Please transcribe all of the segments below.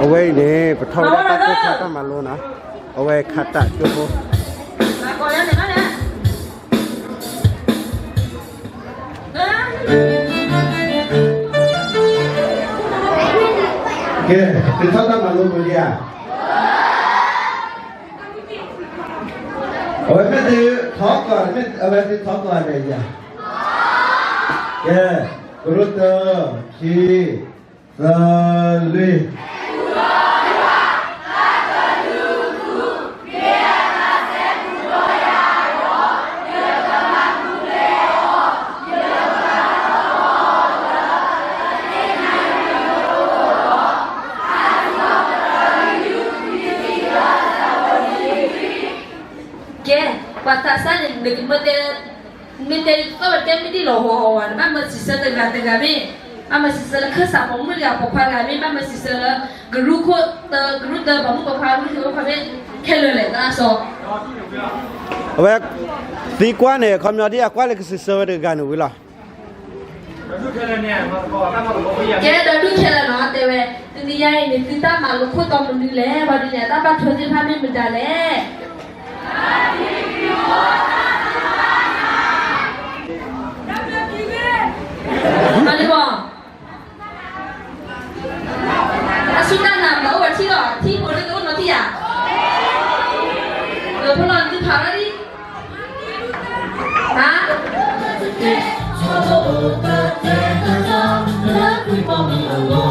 အဝဲအံၤန့ၣ် ပထီၣ်ဝဲဒၣ်တၢ်တိာ်ခါတၢ်မၤလိနီၤ, အဝဲခါတၢ်ကၠိဖိ ကဲ, သုထီၣ်တၢ်မၤလိမုာ်လံဧါ. အဝဲမ့ၢ်သုထီၣ်ကီး, အဝဲသုထီၣ်ကီးန့ၣ်ဧါ. ကဲ, ကရူၢ်တၢ, ခံ, သၢ, လွံၢ်. ကဲ, ပှၤသးစၢ်န့ၣ် နကမ့ၢ်တဲ, မ့ၢ်တဲသီၣ်ဝဲတဲမ့ၢ်ဒ်လီၤဟီၣ်ဟီၣ်ဝဲ, နဘၣ်မၤစံးဆၢတဂၤတဂၤမ့ၢ်, ဘၣ်မၤစံးဆၢလၢခၢၣ်စးဖိမုၣ်တဂၤပိာ်ခွါတဂၤမ့ၢ်, ဘၣ်မၤစံးဆၢလၢကရူၢ်ခိၣ်တၢ, ကရူၢ်တၢပိာ်မုၣ်ပိာ်ခွါ, ကရူၢ်ခိၣ်ပိာ်ခွါမ့ၢ်, ခဲလၢာ်လဲၣ်သးစီ အဝဲသံကွၢ်န့ၣ် ခီပညီဒ်အကွၢ်လၢကစံးဆၢဝဲတဂၤန့ၣ်ဝံၤလီၤ. ကဲဒီးဒုးခဲလၢာ်နီၤ တဲဝဲ, တနံၤညါအံၤန့ၣ် သုတၢ်မၤလိခိၣ်တီမနုၤလဲၣ်, ပှၤဒုးနဲၣ်တၢ်ဘၣ်ထွဲသ့ၣ်တဖၣ်မ့ၢ်မတၤလဲၣ်. မၤလံဘၣ် အဆူၣ်တၢ်နၤ မၤအိၣ်ဝဲထံလီၤ, ထံဖိလၢတအိၣ်နီၤထံယၤ, ဒီးဖိလီၤနသုဖးရၣ်လံ, ဟါ, ပကဒိဒီး ပကဝီၤ ပက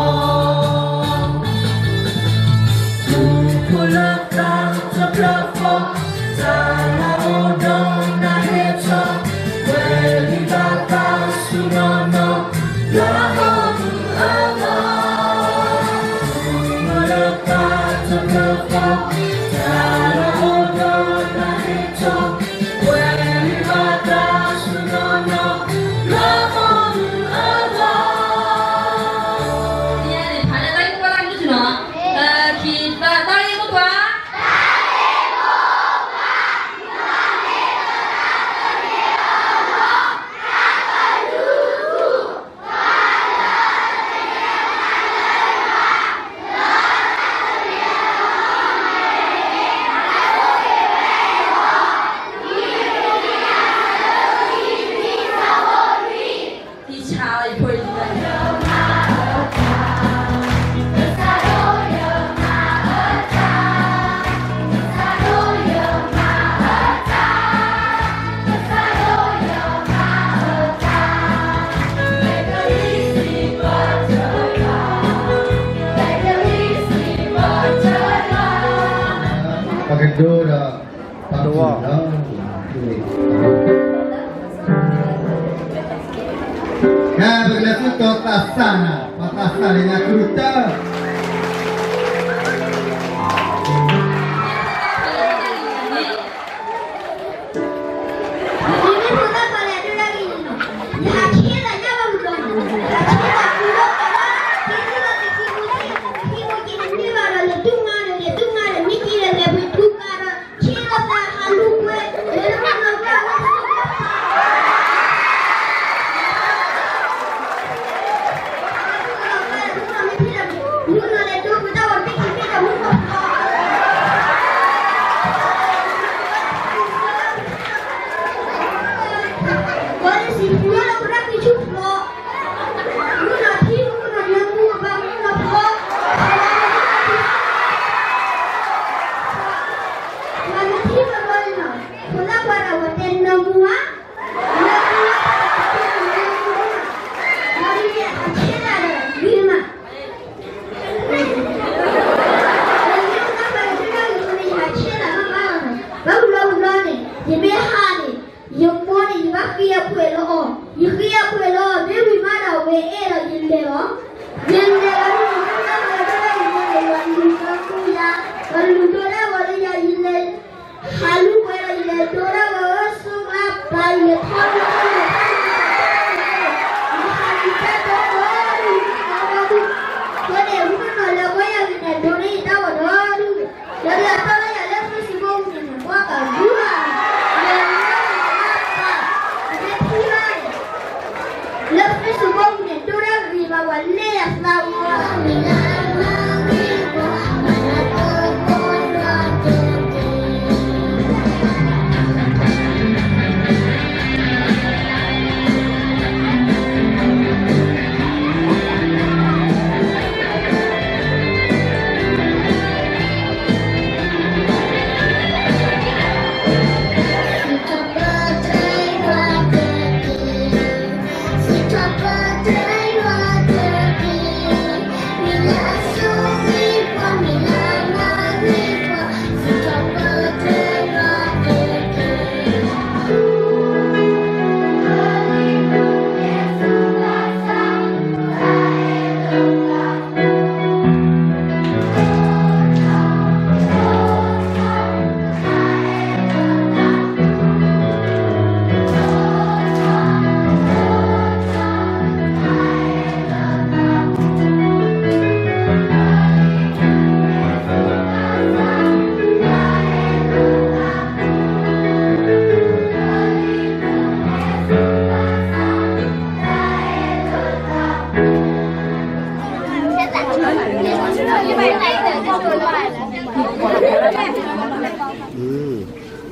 လဲၤဆူတီၤသးစၢ်နၤ, ပှၤသးစၢ်န့ၣ် နၤကရူၢ်တၢ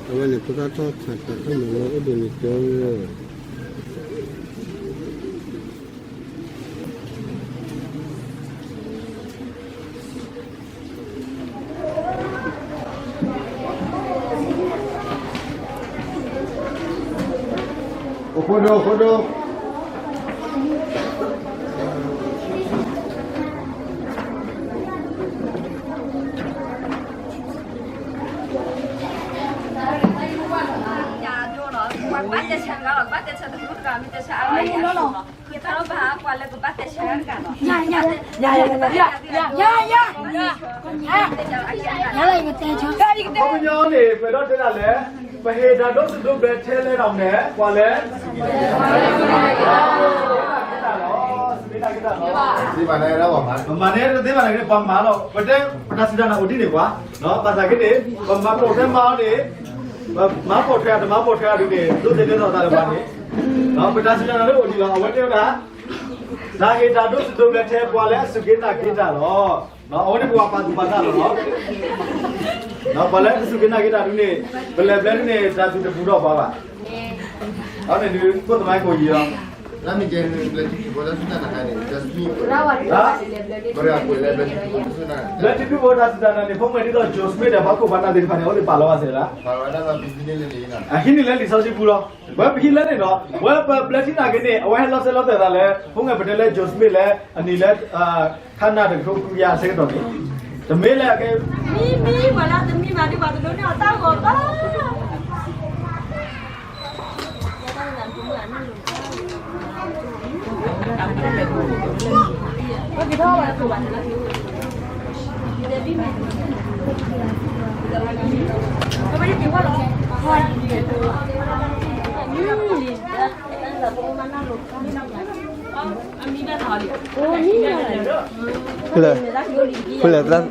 အဝဲန့ၣ် ပသးထီၣ်ခးတၢ်အၢၣ်လီၤလၢအိၣ်ဘှံးနံၤကၠိ အိၣ်ဃိဒိ အိၣ်ဃိဒိ ခီပညီန့ၣ် ပဒီးတဲဒၣ်လဲၣ်, ပဟ့ၣ်တၢ်ဒိသူၣ်ဒိဘျၢထဲလဲၣ်ဒီးန့ၣ် ပှၤလဲၣ်, ပမၤန့ၣ်တသ့ဘၣ်န့ၣ် ပှၤမၤလီၤ, ပတဲ ပတၢ်စူၢ်တၢ်နာ်အိၣ်ဒ်န့ၣ်ကွၢ်, ဘၣ်ဆၣ်က့န့ၣ် ပမၤပိာ်ထွဲမၤအီၤန့ၣ် ပမၤပိာ်ထွဲတမၤပိာ်ထွဲအီၤဒ်န့ၣ် ဒိးသန့ၤထီၣ်သးတပှၤန့ၣ်, ပတၢ်စူၢ်တၢ်နာ်လၢအိၣ်ဒံးလီၤ, အဝဲတဲဝဲဒၣ် တၢ်ဟ့ၣ်တၢ်ဒိသူၣ်ဒိဘျၢထဲပှၤလၢအစူၢ်က့ၤနာ်က့ၤတၢ်လီၤ. အဝဲန့ၣ်ပှၤပာ်သူၣ်ပာ်သးလီၤလီၤ. ပှၤလၢအစူၢ်က့ၤနာ်က့ၤတၢ်ဒ်န့ၣ် ပလဲၤဘျၢဒ်န့ၣ် တၢ်သူၣ်တပူၤဒီးပှၤဘၣ်. အဝဲန့ၣ်ဒုး ခိၣ်သမိုင်းကိးယံာ်လီၤ. ဘျၢထံဒူဖိတၢ်စူၢ်တၢ်နာ်န့ၣ် ဖိမုၣ်ဒ်သိး Joseph Smith ဒီးပှၤခိၣ်ပှၤနၢ်သ့ၣ်တဖၣ်န့ၣ် အိၣ်လၢပာ်လီၤဘၣ်စဲးလၢ အဟံးန့ၢ်လၢလံာ်စီဆှံပူၤလီၤ. ဝဲပဟံးလၢန့ၣ်ဒီး ဝဲပဘျၢထံနာ်က့ၤန့ၣ် အဝဲဟဲလီၤစဲးလီၤသွဲၣ်သးလၢ ဖိမုၣ်ပတဲလၢ Joseph Smith လၢအနံၣ်လၢ ခါနၤတကထိခွံကယၤအဆၢကတီၢ်န့ၣ် တမ့ၢ်လၢအကဲ မံမံ ပှၤလၢတမံဘၣ်ဒီးပှၤတဒိးန့ၢ်အီၤတၢ်ဂီၤဘၣ်. ဖဲလဲၣ် ဖဲလဲၣ် လၢ လၢ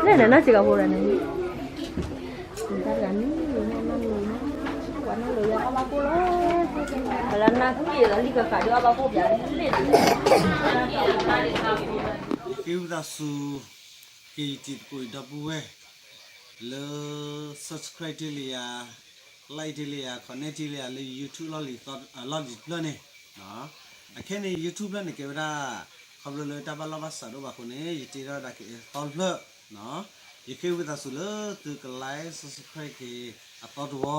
န့ၣ် နစ့ၢ်ကီးဖိဒၣ်န့ၣ် တၢ်တဂၤမံၤ ပှၤနၢ်လိၤလၢအဘၣ်ကိၢ်လီၤ, ပှၤလၢနၢ်က့ၤလီၤလံကဃာ်ဒီးအဘၣ်ကိၢ်ပျးလံ, ယဃ့ဝံသးစူၤ က့ၤယတံၤသကိးအံၤဒီပုၢ်ဝဲၢ် လၢ subscribe တ့ၢ်လံယၤ, like တ့ၢ်လံယၤ, comment တ့ၢ်လံယၤလၢ YouTube လီၢ်လံၤတဖျၢၣ်န့ၣ်, အခဲန့ၣ် YouTube ဖျၢၣ်န့ၣ်ကဲဝဲဒၣ် ခီဖျိလၢတၢ်ဘၣ်လီၢ်ဘၣ်စးဒိၣ်ဘၣ်အဃိန့ၣ် ယတ့ထီၣ်ဝဲဒၣ်ကသီတဖျၢၣ်, ယဃ့ဝံသးစူၤလၢသုက like subscribe က့ၤအသီတဝီ,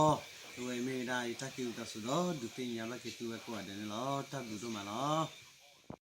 အဝဲအံၤမ့ၢ်ဝဲဒၣ်ယတၢ်ဃ့ဝံသးစူၤဒီး ဒုးသ့ၣ်ညါဘၣ်က့ၤသုဝဲကိးဂၤဒဲးန့ၣ်လီၤ. တၢ်ဘျုးဒိၣ်မးလီၤ.